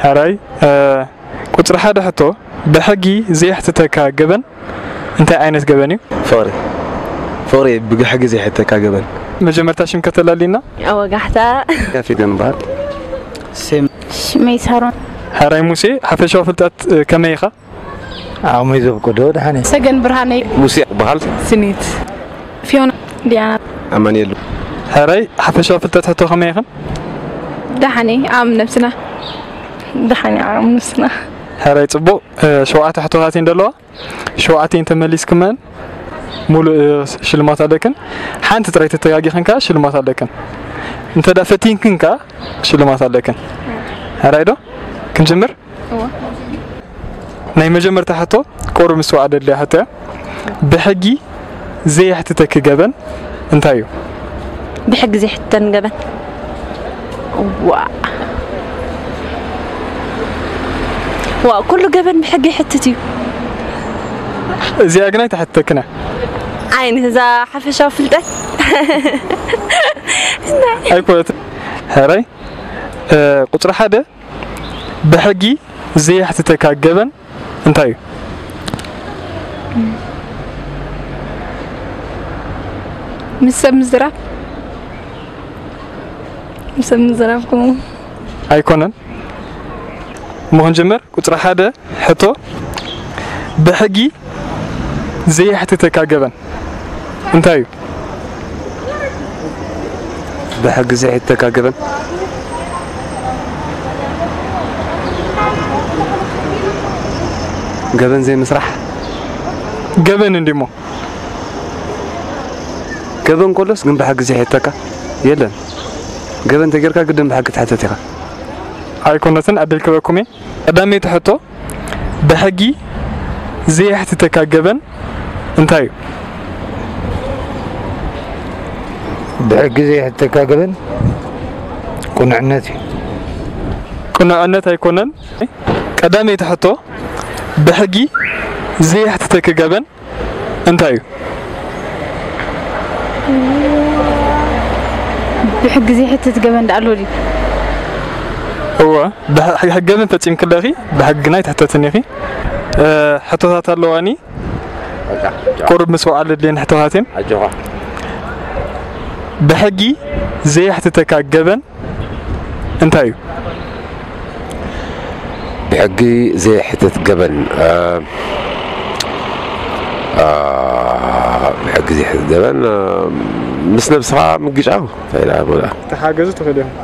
ሕራይ፣ እ፣ ቁጽሪ ሓደ ሕቶ፣ ብሕጊ ዘየሕትተካ ገበን እንታይ ዓይነት ገበን እዩ? ፍቕሪ። ፍቕሪ ብሕጊ ዘይሕተካ ገበን። መጀመርታ ሽም ከተላሊና? ወጋሕታ። ያፌት ይበሃል። ሽመይ ሳሮን። ሕራይ ሙሴ፣ ሓፈሻዊ ፍልጠት፣ እ፣ ከመይ ኢኻ? ዓቕመይ ዘፍቅዶ ደሓነ። ሰገን ብርሃነይ። ሙሴ ይበሃል። ስኒት። ፊዮና። ዲያና። ኣማኑኤል። ሕራይ ሓፈሻዊ ፍልጠት ሕቶ ከመይ ኢኽን? ደሓነ፣ ዓቕሚ ነብስና። ደሓነ፣ ዓቕሚ ነብስና። ሕራይ ጽቡቕ፣ እ፣ ሸውዓተ ሕቶታት እየን ዘለዋ። ሸውዓተ እንተመሊስክመን ሙሉእ፣ እ፣ ሽልማት ኣለክን። ሓንቲ ጥራይ ተተጋጊኽን ከኣ ሽልማት ኣለክን። እንተ ደኣ ፈቲንክን ከኣ ሽልማት ኣለክን። ሕራይ ዶ? ክንጅምር? እወ። ናይ መጀመርታ ሕቶ ቁሩብ ምስትውዓል ኣድልያ ሕቶ እያ። ብሕጊ ዘየሕትተኪ ገበን እንታይ እዩ? ብሕጊ ዘይሕተን ገበን? ዋ። ዋ፣ ኩሉ ገበን ብሕጊ ይሕትት እዩ። እዚኣ ግን ኣይትሕተክን እያ። ዓይኒ እዛ ሓፈሻዊ ፍልጠት። ኣይኮነትን። ሕራይ፣ እ፣ ቁጽሪ ሓደ ብሕጊ ዘየሕትተካ ገበን እንታይ እዩ? ምስ ሰብ ምዝራብ። ምስ ሰብ ምዝራብ ከምኡ። ኣይኮነን። እሞ ክንጅምር፣ ቁጽሪ ሓደ ሕቶ፣ ብሕጊ ዘየሕትተካ ገበን እንታይ እዩ? ብሕጊ ዘይሕተካ ገበን? ገበን ዘይምስራሕ። ገበን እንዲሞ? ገበን ከሎስ ግን ብሕጊ ዘይሕተካ የለን። ገበን ተጌርካ ግድን ብሕጊ ትሕተት ኢኻ። ኣይኮነትን፣ ዕድል ክበኩም እየ። ቀዳመይቲ ሕቶ፣ ብሕጊ ዘየሕትተካ ገበን እንታይ እዩ? ብሕጊ ዘየሕትተካ ገበን ቅኑዕነት እዩ። ቅኑዕነት ኣይኮነን። ቀዳመይቲ ሕቶ፣ ብሕጊ ዘየሕትተኪ ገበን እንታይ እዩ? ብሕጊ ዘይሕትት ገበን ደኣ ኣሎ ድዩ? እወ፣ ብሕ-፣ ገበን ፈጺምኪ ኣለኺ፣ ብሕጊ ግና ኣይትሕተትን ኢኺ። እ፣ ሕቶታት ኣለዋኒ። ቁሩብ ምስዋዕ ኣድልየን ሕቶታት እየን። ኣጆኻ። ብሕጊ ዘየሕትተካ ገበን እንታይ እዩ? ብሕጊ ዘይሕተት ገበን፣ እ፣ እ፣ ብሕጊ ዘይሕተት ገበን፣ እ፣ ምስ ነብስኻ ምግጫው። እንታይ ኢላ ቦላ? ተሓገዙ ትኽእሉ ኢኹም።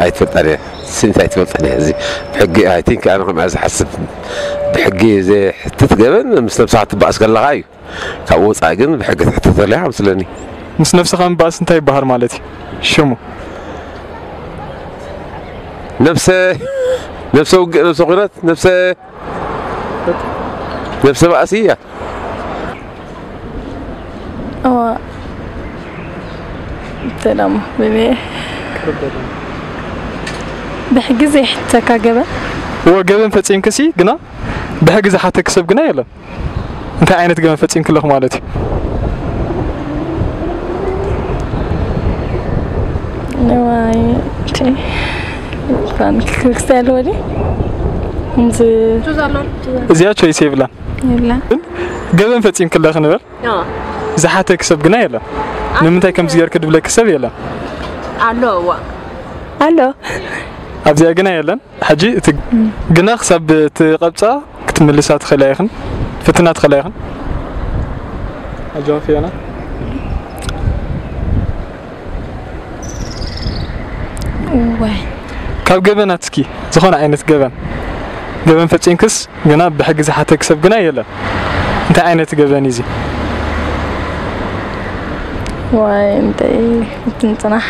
ኣይትፈልጣን እየ። ስኒት ኣይትፈልጣን እየ። እዚ ብሕጊ፣ I think፣ ኣነ ከምኣ ዝሓስብ። ብሕጊ ዘይሕተት ገበን ምስ ነብስኻ ትባኣስ ከለኻ እዩ። ካብኡ ወጻኢ ግን ብሕጊ ትሕተተሉ ኢኻ መስለኒ። ምስ ነብስኻ ምባኣስ እንታይ ይበሃል ማለት እዩ? ሽሙ? ነብሰ፣ ነብሰ ውግእ፣ ነብሰ ኲናት፣ ነብሰ፣ ነብሰ ባእሲ እያ። እዋ፣ ሰላም፣ ብመ-፣ ብሕጊ ዘይሕተካ ገበን? እወ፣ ገበን ፈጺምክሲ ግና ብሕጊ ዝሓተኪ ሰብ ግና የለን። እንታይ ዓይነት ገበን ፈጺምኪ ኣለኺ ማለት እዩ? እዋይ፣ እቺ፣ ፋን ክልክስታ ያለ ወዲ? እንዚ እዚኣ ቾይስ የብላን። የብላን። ግን ገበን ፈጺምኪ ኣለኺ ንበል። ኣዎ። ዝሓተኪ ሰብ ግና የለን። ንምንታይ ከምዚ ጌርኪ ድብለኪ ሰብ የለን። ኣሎ፣ እዋ። ኣሎ። ኣብዚኣ ግና የለን። ሕጂ እቲ ግና ክሳብ እቲ ቀብጻ ክትምልሳ ትኽእላ ኢኽን፣ ትፍትና ትኽእላ ኢኽን። ኣጆኺ ፊዮና። እዋይ። ካብ ገበናት እስኪ ዝኾነ ዓይነት ገበን፣ ገበን ፈጺምክስ ግና ብሕጊ ዝሓተኪ ሰብ ግና የለን። እንታይ ዓይነት ገበን እዩ እዚ? ዋይ፣ እንታይ ክትንጽናሕ።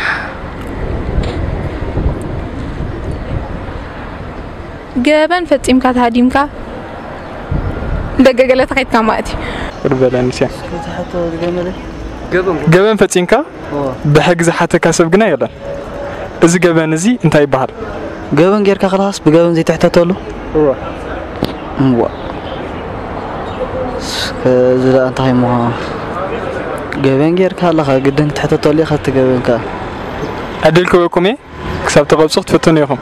ገበን ፈጺምካ ተሃዲምካ ደገ ገለ ተኸይድካ ማለት እዩ። ቁርብ በለ ንስያ። ገበን ፈጺምካ ብሕጊ ዝሓተካ ሰብ ግና የለን። እዚ ገበን እዚ እንታይ ይበሃል? ገበን ጌርካ ከለኻስ ብገበን ዘይትሕተተሉ? እወ። እዋ። እስከ እዚ ደኣ እንታይ እሞ? ገበን ጌርካ ኣለኻ፣ ግድን ክትሕተተሉ ኢኻ እቲ ገበንካ። ዕድል ክህበኩም እየ፣ ክሳብ ትቐብጹ ክትፍትኑ ኢኹም።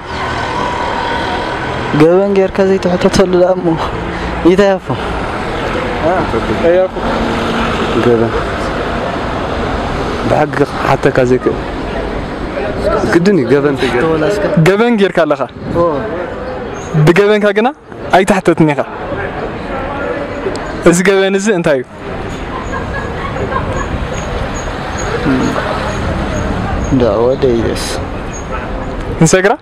ገበን ጌርካ ዘይትሕተተሉ ደኣ እሞ ይታያፎ። ገበን ብሕጊ ክሓተካ ዘይክእል ግድን እዩ። ገበን ተገይሩ። ገበን ጌርካ ኣለኻ። ብገበንካ ግና ኣይትሕተትን ኢኻ። እዚ ገበን እዚ እንታይ እዩ? እንዳ ወደይስ። ንሰግራ?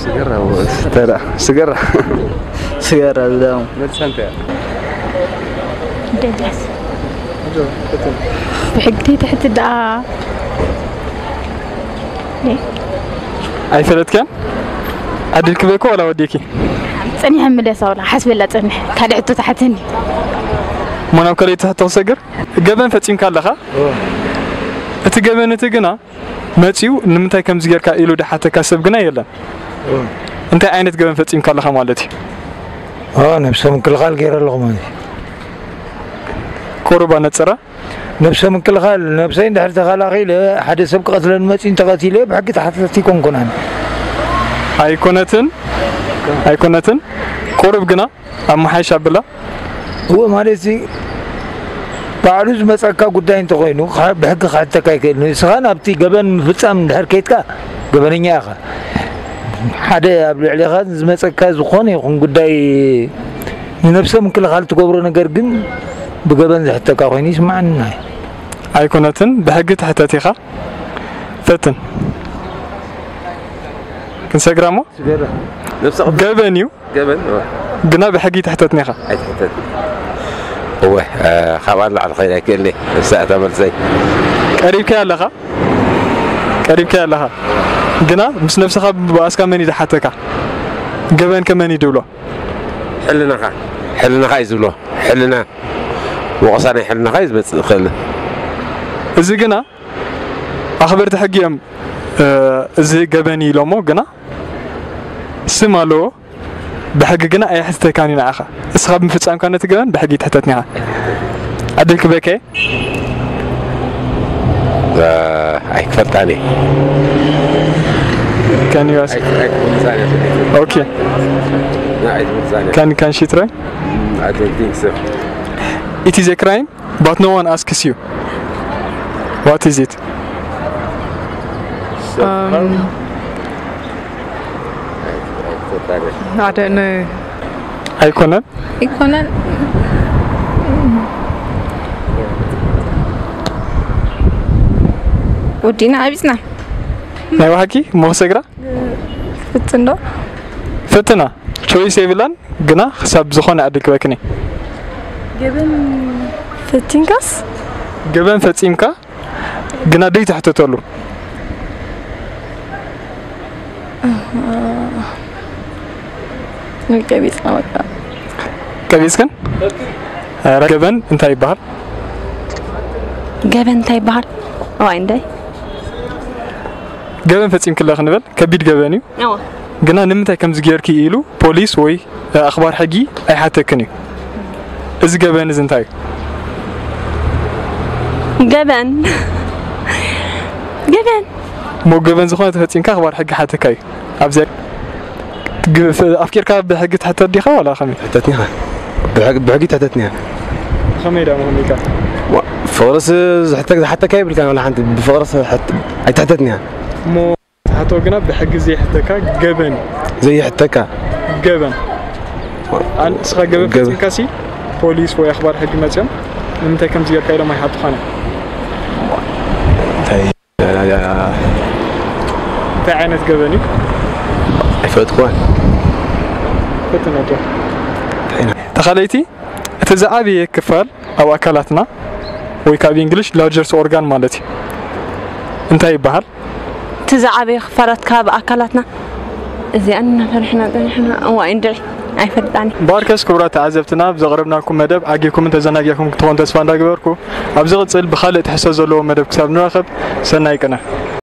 ስገራ ወ-፣ ስተራ። ስገራ። ስገራ ዝዳሙ። መልሳ እንታይ እያ? ደላስ። ብሕጊ ትሕቲ ደኣ። ኣይፈለጥክያን? ዕድል ክበኮ ዋላ ወዲኪ? ጸኒሐ ምለሳ ዋላ ሓስበላ ጸኒሐ። ካልእ ሕቶ ተሓተኒ። እሞ ናብ ካልእ ሕቶ ክሰግር? ገበን ፈጺምካ ኣለኻ? እቲ ገበን እቲ ግና መጺኡ ንምንታይ ከምዚ ጌርካ ኢሉ ድሓተካ ሰብ ግና የለን። እንታይ ዓይነት ገበን ፈጺምካ ኣለኻ ማለት እዩ? ኦ፣ ነብሰ ምክልኻል ገይረ ኣለኹ ማለት እዩ። ቁሩብ ኣነጽራ። ነብሰ ምክልኻል፣ ነብሰይ እንድሕር ተኸላኺለ፣ ሓደ ሰብ ክቐትለኒ መጺኡ እንተቐቲለ፣ ብሕጊ ተሓታቲ ኣይኮንኩን ኣነ። ኣይኮነትን፣ ኣይኮነትን። ቁሩብ ግና ኣመሓይሽ ኣብላ። እወ፣ ማለት እዚ ባዕሉ ዝመጸካ ጉዳይ እንተኾይኑ፣ ካ-፣ ብሕጊ ክሕተካ ኣይክእልን። ንስኻ ናብቲ ገበን ምፍጻም እንድሕር ከይድካ፣ ገበነኛ ኢኻ። ሓደ ኣብ ልዕሌኻ ዝመጸካ ዝኾነ ይኹን ጉዳይ ንነብሰ ምክልኻል ትገብሮ ነገር ግን ብገበን ዘሕተካ ኮይኑ ይስምዓኒ። ኣይኮነትን፣ ብሕጊ ትሕተት ኢኻ። ፈትን። ክንሰግራ እሞ? ስገራ። ነብሰ ገበን እዩ። ገበን፣ እወ። ግና ብሕጊ ትሕተትን ኢኻ። ኣይትሕተት። እወ፣ እ፣ ካብኣ ንላዕሊ ኸይድ ኣይክእልን እየ። እሳ እታ መልሰይ። ቀሪብካያ ኣለኻ? ቀሪብካያ ኣለኻ። ግና ምስ ነብስኻ ብኣስካ መን እዩ ዝሓተካ? ገበን ከ መን እዩ ድብሎ? ሕልናኻ። ሕልናኻ እዩ ዝብሎ። ሕልና። ወቐሳ ናይ ሕልናኻ እዩ ዝመጽእ ዝኽእል። እዚ ግና ኣኽበርቲ ሕጊ እዮም፣ እ፣ እዚ ገበን እዩ ኢሎሞ፣ ግና ስም ኣለዎ። ብሕጊ ግና ኣየሕትተካን እዩ ንዓኻ። እስኻ ብምፍጻምካ ነቲ ገበን ብሕጊ ትሕተት ኢኻ። ዕድል ክበከ? እ፣ ኣይክፈልጣን እየ። Can you ask? ኣይ-፣ ኣይክምልሳን እየ። Okay. ና፣ ኣይክምልሳን እየ። Can, can she try? Mm, I don't think so. It is a crime, but no one asks you. What is it? Um, I don't know. ኣይኮነን። ኣይኮነን። ወዲና ዓቢጽና። ናይ ባሓቂ ሞኽሰግራ? ፍትን ዶ? ፍትና። ቾይስ የብላን፣ ግና ክሳብ ዝኾነ ዕድል ክበክኒ። ገበን ፈቲንካስ? ገበን ፈጺምካ፣ ግና ደይ ትሕተተሉ። ቀቢጽና በቃ። ቀቢጽክን? ኧረ ገበን እንታይ ይበሃል? ገበን እንታይ ይበሃል? እዋይ፣ እንታይ? ገበን ፈጺምክለ ክንበል፣ ከቢድ ገበን እዩ። እዋ። ግና ንምንታይ ከምዚ ጌርኪ ኢሉ ፖሊስ ወይ ኣኽባር ሕጊ ኣይሓተክን እዩ። እዚ ገበን እዚ እንታይ እዩ? ገበን። ገበን። እሞ ገበን ዝኾነ ተፈጺምካ ኣኽባር ሕጊ ሓተካ እዩ። ኣብዚ ግ-፣ ፍ-፣ ኣፍቂርካ ብሕጊ ትሕተት ዲኻ ዋላ ከመይ? ትሕተት ዲኻ? ብሕጊ፣ ብሕጊ ትሕተት ዲኻ? ከመይ ደኣ፣ ከመይ ኢልካ? ዋ፣ ፍቕርስ ዝሕተ-፣ ዝሓተካ የብልካን ዋላ ሓንቲ። ብፍቕርስ ሕት-፣ ኣይትሕተትን እያ። እሞ ትሓቶ ግና ብሕጊ ዘይሕተካ ገበን። ዘይሕተካ? ገበን። ኣን-፣ እስኻ ገበን ገበን። ፈጺምካሲ ፖሊስ ወይ ኣኽባር ሕጊ መጺኦም ንምንታይ ከምዚ ጌርካ ኢሎም ኣይሓቱኻን እዮም። እንታይ? እንታይ ዓይነት ገበን እዩ? ኣይፈለጥኩዋን። ፈትነቶ። እንታይ ነው? ተኻለይቲ፣ እቲ ዝዓበየ ክፋል ኣብ ኣካላትና ወይ ካብ እንግሊሽ ላርጀስት ኦርጋን ማለት እዩ እንታይ ይበሃል? እቲ ዝዓበየ ክፋላት ካብ ኣካላትና እዚኣን እናፈርሕና ጸኒሕና። እዋይ እንድዒ ኣይፈልጣን። እምበኣርከስ ክቡራት ተዓዘብትና፣ ብዘቕረብናኩም መደብ ዓጊብኩምን ተዘናጊዕኩም ክትኾኑ ተስፋ እንዳገበርኩ፣ ኣብ ዝቕጽል ብኻልእ ትሕዝቶ ዘለዎ መደብ ክሳብ ንራኸብ፣ ሰናይ ቅነ።